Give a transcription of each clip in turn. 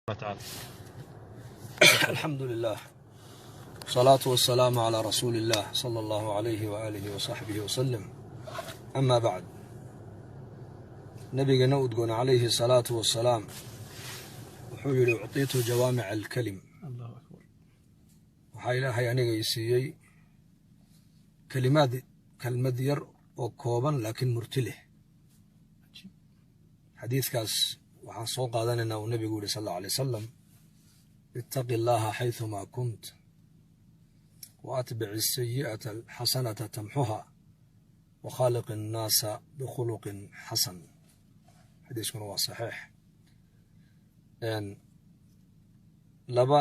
Tacaala. الحمد لله، والصلاة والسلام على رسول الله صلى الله عليه وآله وصحبه وسلم، أما بعد، Nabigeena udgoon عليه الصلاة والسلام wuxuu yidhi: "أعطيت جوامع الكلم." Allahu akbar. Waxaa Ilaahay aniga i siiyey kelimaad, kelmad yar oo kooban laakiin murti leh. Xadiidkaas waxaan soo qaadanaynaa uu nebigu yidhi صلى الله عليه وسلم: اتق الله حيثما كنت، وأتبع السيئة الحسنة تمحها، وخالق الناس بخلق حسن. Xadiiskuna waa saxiix. Laba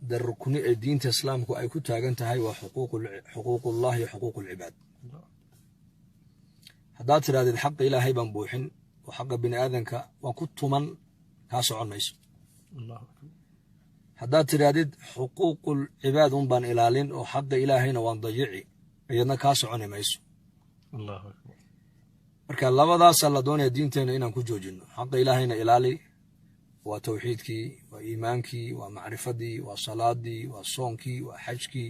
da rukni ee diinta Islaamku ay ku taagan tahay waa xuquuq ullahi iyo xuquuq alcibaad. Haddaad tidhahdid xaqa Ilaahay baan buuxin oo xaqa bini aadanka waan ku tuman, kaa socon mayso. Allahu akbar. Haddaad tidhaahdid xuquuqul cibaad un baan ilaalin oo xaqa Ilaahayna waan dayici, iyadna kaa soconi mayso. Allahu akbar. Marka labadaasaa la doonaya diinteenna inaan ku joojinno. Xaqa Ilaahayna ilaali, waa towxiidkii, waa iimaankii, waa macrifadii, waa salaadii, waa soonkii, waa xajkii.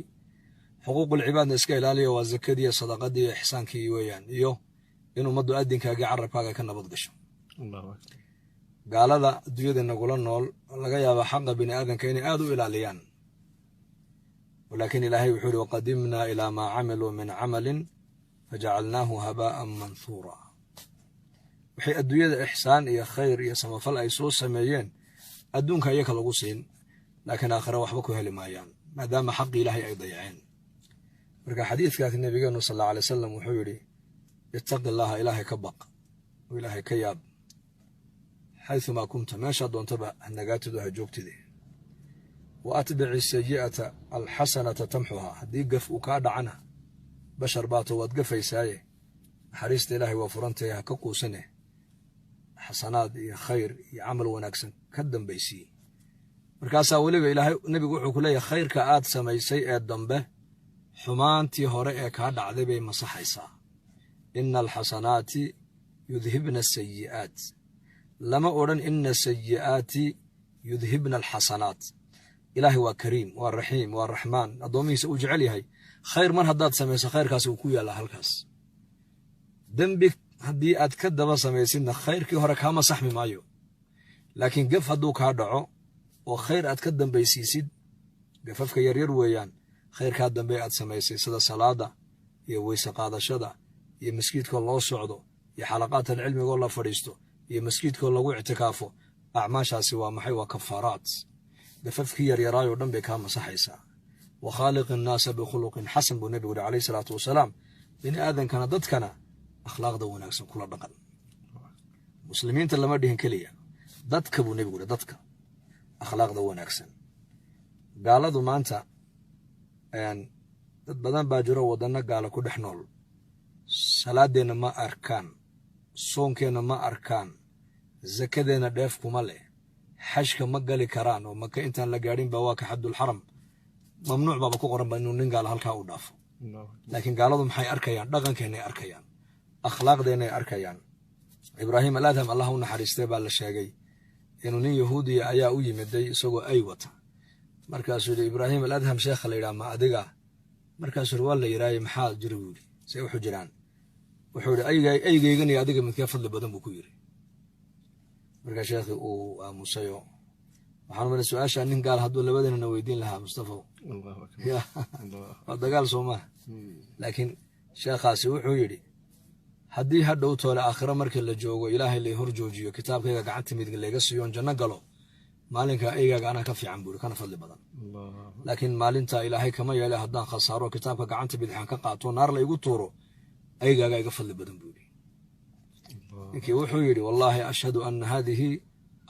Xuquuqul cibaadna iska ilaaliya, waa zakadii, sadaqadii iyo ixsaankii weeyaan, iyo in ummaddu adinkaaga, carabkaaga ka nabad gasho. Allahu akbar. Gaalada adduunyada nagula nool laga yaabaa xaqa bini aadanka inay aada u ilaaliyaan, walaakin Ilaahay wuxuu yidhi: وقدمنا إلى ما عملوا من عمل فجعلناه هباء منثورا. Waxay adduunyada ixsaan iyo khayr iyo samafal ay soo sameeyeen adduunka iyaka lagu siin, laakiin aakhire waxba ku heli maayaan, maadaama xaqi Ilaahay ay dayaceen. Marka xadiidkaas nabigeenu صلى الله عليه وسلم wuxuu yidhi: اتق الله, Ilaahay ka baq oo Ilaahay ka yaab, حيثما كنت, meeshaa doontaba hanagaatidu ha joogtide, وأتبع السيئة الحسنة تمحها. Haddii gaf uu kaa dhacana, bashar baato, waad gafaysaaye, naxariista Ilaahay waa furantahay, ha ka quusane, xasanaad iyo khayr iyo camal wanaagsan ka dambaysiiye. Markaasaa weliba Ilaahay, nebigu wuxuu ku leeyahay, khayrka aad samaysay ee dambe xumaantii hore ee kaa dhacday bay masaxaysaa. إن الحسنات يذهبن السيئات. Lama odhan إن السيئات يذهبن الحسنات. Ilaahay waa kariim, waa raxiim, waa raxmaan, addoomihiisa uu jecel yahay. Khayr mar haddaad samayso, khayrkaasi uu ku yaallaa halkaas. Dembi haddii aad ka daba samaysidna, khayrkii hore kaama saxmi maayo. Laakiin gaf hadduu kaa dhaco oo khayr aad ka dambaysiisid, gafafka yaryar weeyaan, khayrkaa dambe aad samaysay, sida salaada iyo weyse qaadashada iyo maskiidkoo loo socdo iyo xalaqaatan cilmigoo la fadhiisto iyo maskiidkoo lagu ictikaafo, acmaashaasi waa maxay? Waa kafaaraat. Gafafkii yaryaraayoo dhan bay kaa masaxaysaa. وخالق الناس بخلق حسن buu nebigu yidhi عليه الصلاة والسلام. Bini aadankana, dadkana akhlaaqda wanaagsan kula dhaqan. Muslimiinta lama dhihin keliya, dadka buu nebigu yidhi, dadka akhlaaqda wanaagsan. Gaaladu maanta, dad badan baa jiro waddanno gaala ku dhex nool, salaadeenna ma arkaan, soonkeenna ma arkaan, sakadeenna dheef kuma leh, xajka ma gali karaan oo Maka intaan la gaadhin ba waa ka xaddulxaram, mamnuuc baaba ku qoran ba inuu nin gaala halkaa u dhaafo. Laakiin gaaladu maxay arkayaan? Dhaqankeennay arkayaan, akhlaaqdeennay arkayaan. Ibraahim Al Adham, Allah u naxariistay, baa la sheegay inuu nin Yahuudiya ayaa u yimiday isagoo ay wata. Markaasuu yidhi: "Ibraahim Al Adham sheekha la yidhaha ma adiga?" Markaasuu yidhi: "Waa la yidhaaye, maxaa jira?" buu yidhi. "See wuxuu jiraan?" Wuxuu yidhi: "Eygeygan iyo adiga midkee fadli badan?" buu ku yidhi. Markaa sheekhii uu aamusayo. Waxaan umala su-aasha nin gaal hadduu labadeenana weydiin lahaa, Mustafa, waa dagaal, soo maha? Laakiin sheekhaasi wuxuu yidhi: "Haddii hadhow toole aakhiro markii la joogo Ilaahay lay hor joojiyo, kitaabkayga gacanta midig layga siiyoon janno galo, maalinka eygaaga anaa ka fiican," buu yidhi, "kana fadli badan. Laakiin maalinta Ilaahay kama yeele, haddaan khasaaro, kitaabka gacanta bidixaan ka qaato, naar la igu tuuro, eygaaga iga fadli badan," buu yidhi. Ninkii wuxuu yidhi: "والله أشهد أن هذه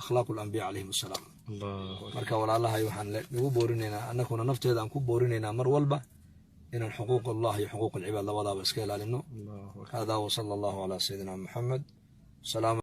أخلاق الأنبياء عليهم السلام." Marka walaalahay, waxaan nagu boorinaynaa, annaguna nafteeda aan ku boorinaynaa, mar walba inaan xuquuq Allah iyo xuquuq alcibaad labadaaba iska ilaalino. هذا وصلى الله على سيدنا محمد.